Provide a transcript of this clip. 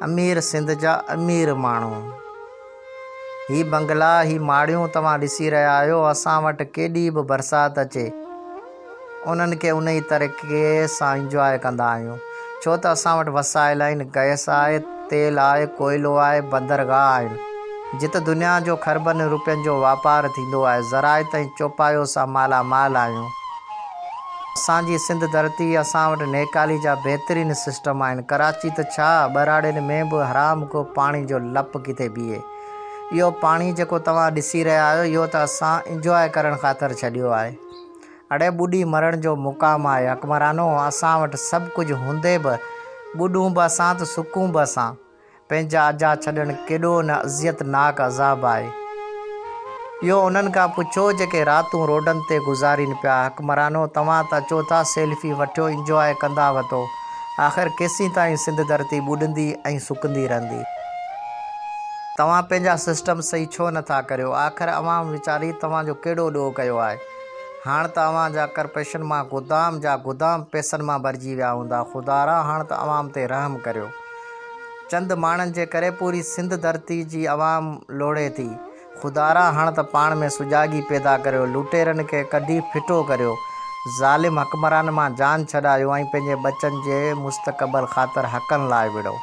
امير سنڌ جا امير ماڻهو. هي بنگلا، هي ماڙيون توهان ڏسي رهيا آهيو، اسان وٽ ڪيڏي به برسات اچي، انهن کي انهي طريقي سان انجواء ڪندا آهيون، ڇو ته اسان وٽ وسائل آهن، گئس آهي، تيل آهي، ڪوئلو آهي، بندرگاهه آهن، جت دنيا جو کربن روپين جو واپار ٿيندو آهي، زراعت ۽ چوپايو سان مالا مال آهيون. اسان جي سنڌ ڌرتي اسان وٽ نيڪالي جا بهترين سسٽم آهن ڪراچي ته ڇا ٻهراڙين ۾ به حرام ڪو پاڻي جو لپ ڪٿي بيهي اهو پاڻي جيڪو توهان ڏسي رهيا آهيو اهو ته اسان انجواء ڪرڻ خاطر ڇڏيو آهي اڙي ٻڏي مرڻ جو مقام آهي حڪمرانو اسان وٽ سڀ ڪجهه هوندي به ٻڏون به اسان ته سڪون به اسان. پنهنجا اجها ڇڏڻ ڪيڏو نه اذيت ناڪ عذاب آهي. اهو انهن کان پڇو جيڪي راتون روڊن تي گذارين پيا. حڪمرانو توهان ته اچو ٿا سيلفي وٺيو انجواء ڪندا وتو. آخر ڪيسين تائين سنڌ ڌرتي ٻڏندي ۽ سڪندي رهندي. توهان پنهنجا سسٽم صحيح ڇو نه ٿا ڪريو. آخر عوام ويچاري توهان جو ڪهڙو ڏوهه ڪيو آهي. هاڻ ته اوهان جا ڪرپشن مان گودام جا گودام پئسن مان ڀرجي ويا هوندا. خدارا هاڻ ته عوام تي رحم ڪريو. چند ماڻهن جي ڪري پوري سنڌ ڌرتي جي عوام لوڙهي ٿي. خدارا هاڻ ته پاڻ ۾ سجاڳي پيدا ڪريو، لوٽيرن کي ڪڍي ڦٽو ڪريو، ظالم حڪمرانن مان جان ڇڏايو ۽ پنهنجي ٻچن جي مستقبل خاطر حقن لاء وڙهو.